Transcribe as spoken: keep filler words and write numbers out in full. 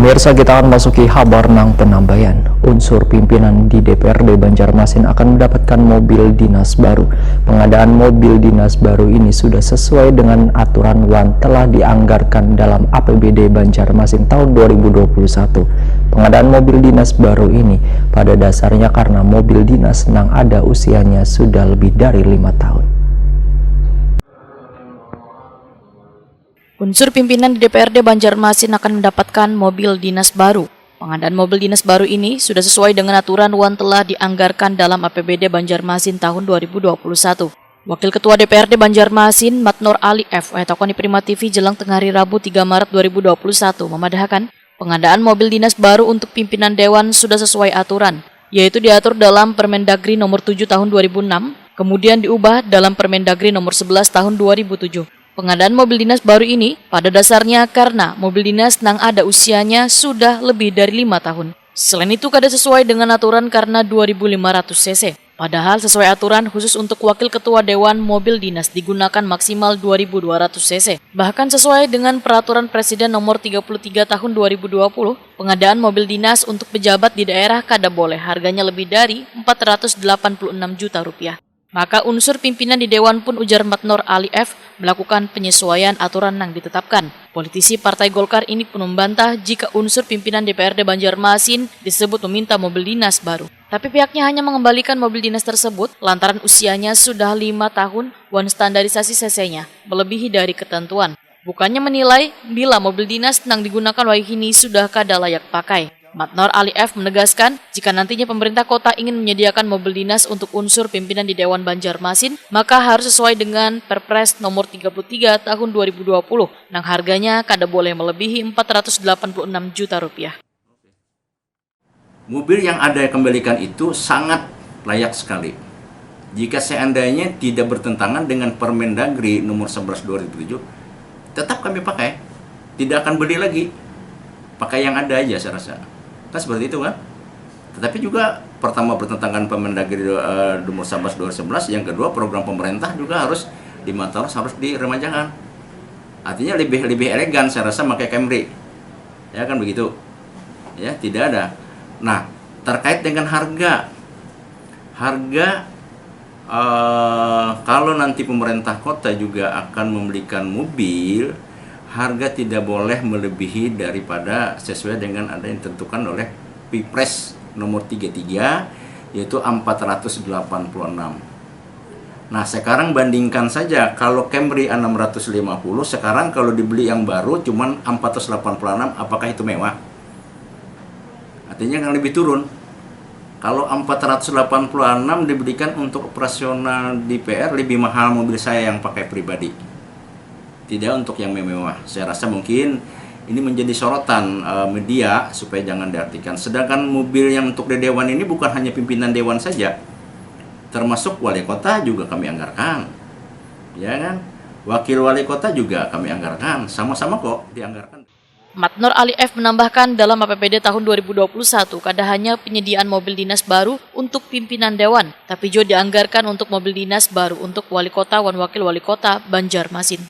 Pemirsa, kita akan masuki habar nang penambayan. Unsur pimpinan di D P R D Banjarmasin akan mendapatkan mobil dinas baru. Pengadaan mobil dinas baru ini sudah sesuai dengan aturan wan telah dianggarkan dalam A P B D Banjarmasin tahun dua ribu dua puluh satu. Pengadaan mobil dinas baru ini pada dasarnya karena mobil dinas nang ada usianya sudah lebih dari lima tahun. Unsur pimpinan di D P R D Banjarmasin akan mendapatkan mobil dinas baru. Pengadaan mobil dinas baru ini sudah sesuai dengan aturan wan telah dianggarkan dalam A P B D Banjarmasin tahun dua ribu dua puluh satu. Wakil Ketua D P R D Banjarmasin, Matnor Ali F, wayatakoni Prima T V jelang tengah hari Rabu tiga Maret dua ribu dua puluh satu, memadahakan pengadaan mobil dinas baru untuk pimpinan dewan sudah sesuai aturan, yaitu diatur dalam Permendagri nomor tujuh tahun dua ribu enam, kemudian diubah dalam Permendagri nomor sebelas tahun dua ribu tujuh. Pengadaan mobil dinas baru ini pada dasarnya karena mobil dinas nang ada usianya sudah lebih dari lima tahun. Selain itu, kada sesuai dengan aturan karena dua ribu lima ratus C C. Padahal sesuai aturan khusus untuk wakil ketua dewan, mobil dinas digunakan maksimal dua ribu dua ratus C C. Bahkan sesuai dengan peraturan Presiden nomor tiga puluh tiga tahun dua ribu dua puluh, pengadaan mobil dinas untuk pejabat di daerah kada boleh harganya lebih dari empat ratus delapan puluh enam juta rupiah. Maka unsur pimpinan di dewan pun, ujar Matnor Ali F, melakukan penyesuaian aturan nang ditetapkan. Politisi Partai Golkar ini pun membantah jika unsur pimpinan D P R D Banjarmasin disebut meminta mobil dinas baru. Tapi pihaknya hanya mengembalikan mobil dinas tersebut lantaran usianya sudah lima tahun wan standarisasi C C-nya melebihi dari ketentuan. Bukannya menilai bila mobil dinas nang digunakan wayahini sudah kada layak pakai. Matnor Ali F menegaskan, jika nantinya pemerintah kota ingin menyediakan mobil dinas untuk unsur pimpinan di Dewan Banjarmasin, maka harus sesuai dengan Perpres nomor tiga puluh tiga tahun dua ribu dua puluh, nang harganya kada boleh melebihi empat ratus delapan puluh enam juta rupiah. Mobil yang ada kembalikan itu sangat layak sekali. Jika seandainya tidak bertentangan dengan Permendagri nomor sebelas dua ribu tujuh, tetap kami pakai. Tidak akan beli lagi. Pakai yang ada aja, saya rasa. Kan seperti itu, kan? Tetapi juga pertama bertentangan Permendagri, eh, nomor sebelas dua ribu sebelas, yang kedua program pemerintah juga harus lima tahun harus diremajakan. Artinya lebih lebih elegan, saya rasa, pakai Camry. Ya kan begitu. Ya, tidak ada. Nah, terkait dengan harga. Harga, eh, kalau nanti pemerintah kota juga akan membelikan mobil, harga tidak boleh melebihi daripada sesuai dengan ada yang ditentukan oleh Perpres nomor tiga tiga, yaitu empat ratus delapan puluh enam. Nah, sekarang bandingkan saja, kalau Camry enam ratus lima puluh, sekarang kalau dibeli yang baru cuman empat ratus delapan puluh enam, apakah itu mewah? Artinya kan lebih turun. Kalau empat ratus delapan puluh enam dibelikan untuk operasional D P R, lebih mahal mobil saya yang pakai pribadi. Tidak untuk yang mewah. Saya rasa mungkin ini menjadi sorotan, eh, media supaya jangan diartikan. Sedangkan mobil yang untuk di dewan ini bukan hanya pimpinan dewan saja. Termasuk wali kota juga kami anggarkan. Ya kan? Wakil wali kota juga kami anggarkan. Sama-sama kok dianggarkan. Matnor Ali F menambahkan, dalam A P B D tahun dua ribu dua puluh satu kada hanya penyediaan mobil dinas baru untuk pimpinan dewan, tapi juga dianggarkan untuk mobil dinas baru untuk wali kota wan wakil wali kota Banjarmasin.